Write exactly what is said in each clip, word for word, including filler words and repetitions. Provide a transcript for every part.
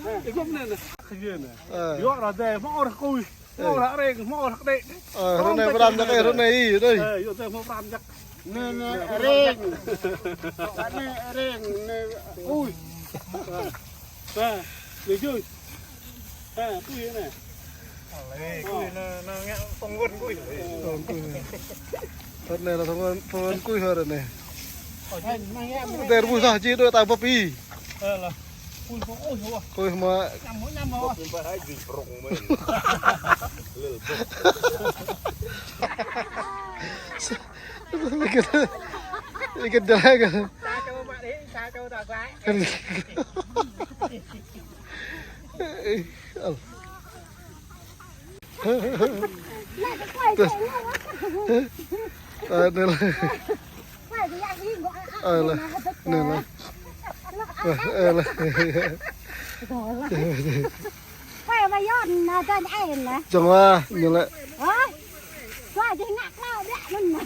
Ih, gum anai, anai. Khơi anai. Ơ. Yua ră anai, hmâo ră kui. Hmâo ră reng, hmâo ră đĕ. Ơ, ră anai pram jak, ơ, ră anai, ih, đơi. Ơ, yua anai hmâo pram jak. Anai, anai, reng. Anai, reng, anai, kui. Ơ. Ơ, anai, jui. Ơ, kui anai. Ơ, kui anai, anai, ngă tông wơ̆n kui. Tông kui. Ră anai lah tông wơ̆n, tông wơ̆n kui hă ră anai. Ơ, anai, anai, anai. Dêh rơbuh sah či đuaĭ ta bưp ih. Ơ, lah. Kui, kui, ui, ui. Kui mă. Ñăm, ñăm, ui. Bưp, bưp, hai, bưp, brong, mă. Lil bưp. Ikut, ikut dah kan. Sa čô mă đi, sa čô ta glăi. Al. Tơ̆. Ơ, anai lah. Ơ, lah. Anai lah. Ơ, ơ, lah. Jơ̆ng wa, ñu lĕ. Hă? Wa jih ngă klao biă anŭn.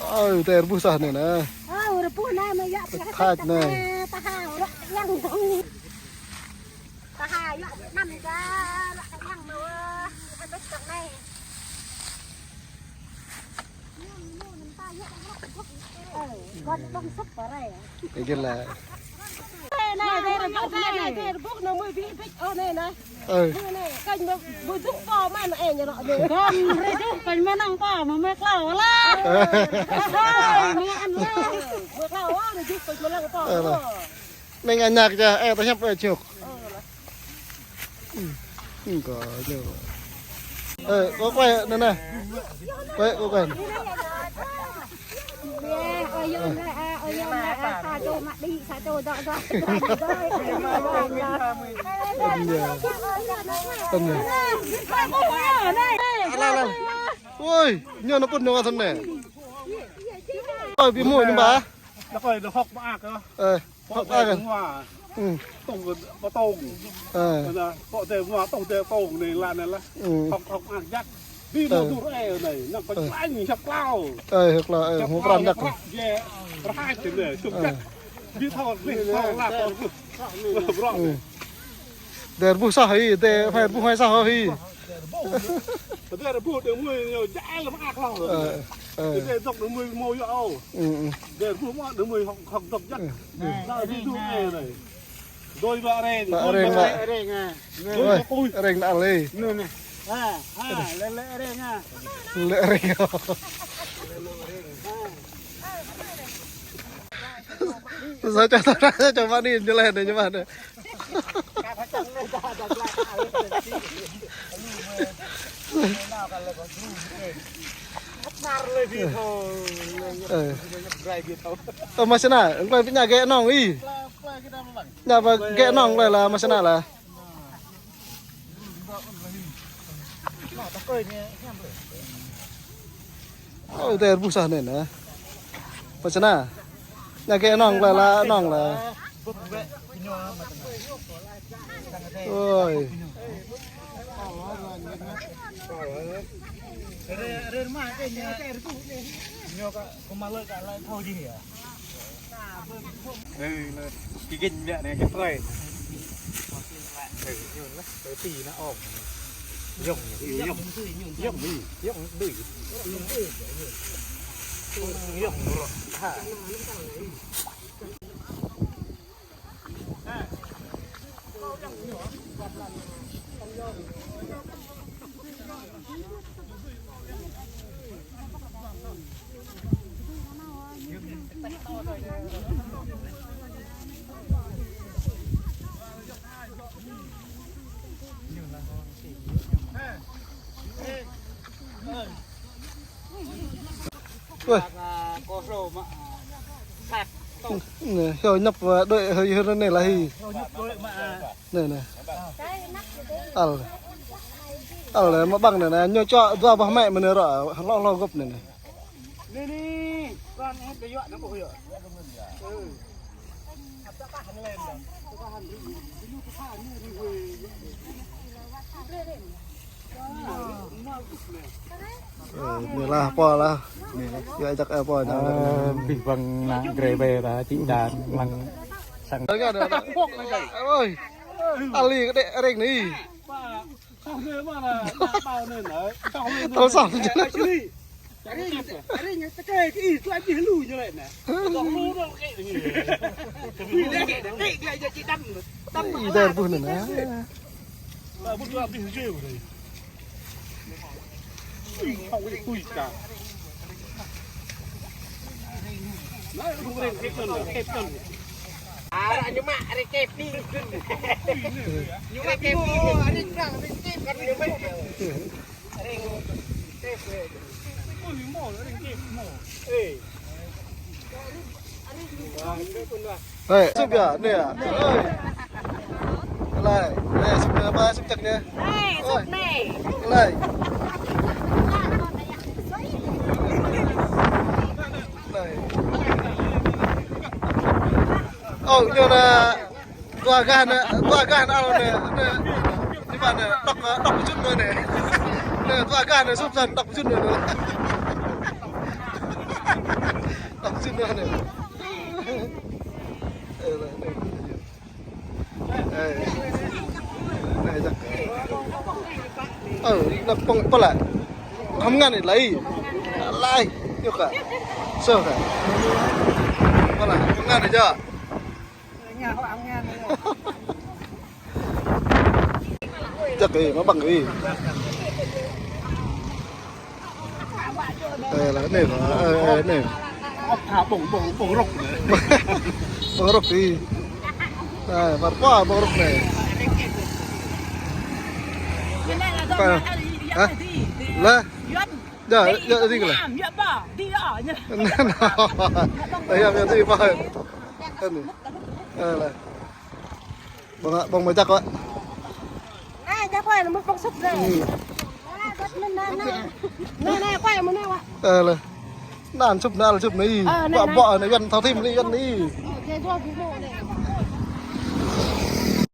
Ơ, dêh rơbuh sah anai nă. Ơ, rơbuh anai mă yă. Thach anai. Taha, ră yang dong. Taha, yă năm ka, ră yang mă. Habis tong anai. Ơ, kon bong săp pare. Ih, gơ̆ lah. Anai, anai, anai, anai, anai, anai, anai, anai, anai. Ơ. Anai, anai, kơnh mă, mă dŏ pơ mă anai, anai, anai. Kơnh rơdih, kơnh mơnăng pơ, mă mă klao lah. Ơ. Ơ, mă ăn lah. Mă klao lah, rơdih, kơnh mơnăng pơ. Ơ, lah. Anai ngă ñăk ja, ơ, tơñăp, ơ, čuk. Ơ, anai. Ơ, kơ kuai anai nă. Kuai, kơ kuai. Ơ. Anai. Anai. Alah, alah. Ôi, ñu nă pŭn ñu wa thun anai. Ơ, ƀu mui ñu ƀă. Đa kơi đa hŏk mă ak. Ơ. Pŏk, pŏk, pŏk, tơ̆ng. Ơ. Anai, pŏk tơ̆ng, tơ̆ng anai lah. Ơ. Hŏk, hŏk, ah, jak. Ơ. Ơ. Hŏk klao, ơ, hŏk pran jak. Ơ. Dêh rơbuh sah ih, dêh rơbuh hai sah ih. Dêh rơbuh đơ̆ng mui ñu jak lăm ak klao. Ơ, ơ. Dêh dŏk đơ̆ng mui mâo yua ôh. Ơ, ơ. Dêh rơbuh mă đơ̆ng mui hŏk, hŏk dŏk jak. Ơ, ơ. Dêh rơbuh ơ anai. Dôi ba reng, ba dôi reng ba ba. Reng, ah. Dôi ba kui. Reng anai lĕ. Anai, anai. Ha, ha, lĕ, lĕ reng, ah. Lĕ reng. Sa čô, sa čô mă anai, ñu lĕ anai, ñu mă anai. Ơ. Ơ, mă sơnă, ơ, pơñă gĕ nong ih. Ñu ba gĕ nong lĕ lah mă sơnă lah. Ơ, dêh rơbuh sah anai nă. Mă sơnă. Ñu gĕ nong lĕ lah, nong lah. Ôi. Ơ, kơ mă lơi kơ lơi thâo dih yơh. Ơ, lơi. Kơ gĕn biă anai, kơ plơi. Ơ, yơh lah. Ơ, tui ană ong. Yŏng, yŏng. Yŏng, yŏng, yŏng, dưi. Yŏng, yŏng, rŏ. Ha. Ơ. Anai, hyu ñăp, ơ, đuaĭ, hyu, hyu anai lah ih. Anai, anai. Al. Al, mă ƀăng anai, anai. Ñu čuă dua boh mă mơ̆n anai rŏ, hloh, hloh gŏp anai, anai. Anai, anai. Kơ ih đa yua anai ƀuh yơh. Ơ. Ơ, Ơ, anai lah, pô lah. Anai lah. Yua jak, ơ, pô, anai. Ơ, abih bang ană grê bê ta, čĭ čan, lăng sang. Ơ, anai, anai. Ơi, ali kơ đĕ ring anai. Tơl sŏng. Ih, dar buh anŭn ah. Arăng ñu mă, arăng kep đi. Ñu mă kep đi. Ê, súp ya, anai ya. Ơi. Lai, anai súp anai, apa súp čăk anai? Ê, súp anai. Lai. Lai. Ơ, anai anai. Dua gah anai, dua gah anai, anai, anai. Ñu mă anai, tŏk, tŏk pơjŭn anai. Anai, dua gah anai, súp anai, tŏk pơjŭn anai. Tŏk pơjŭn anai. Ơ, anai, anai. Ơ, anai, jak. Ơ, anai pŏng pơla. Khŏm ngăn anai, lai. Lai, yua kơ. Sơ kơ. Pơla, khŏm ngăn anai, jak. Jak kơ, mă băng kơ. Ơ, lah, anai, lah, ơ, ơ, anai. Ơ, ƀong, ƀong, ƀong rŏk. Ƀong rŏk kơ. Ơ, mă pô ƀong rŏk anai. Hă? Lah. Ya, ya, đi lah. Lah, ya, ya, đi, pô. Anai. Ơ, lah. Ƀong, ƀong mơ̆ jak wă. Anai, jak wă, anai mơ̆ ƀong súp anai. Anai, anai, anai, anai, anai, anai, anai, anai. Ơ, lah. Anŭn súp anai, súp anai. Ơ, anai, ƀă, anai. Ƀă anai, Yuan thâo thim anai, Yuan anai. Ơ, anai, anai, anai.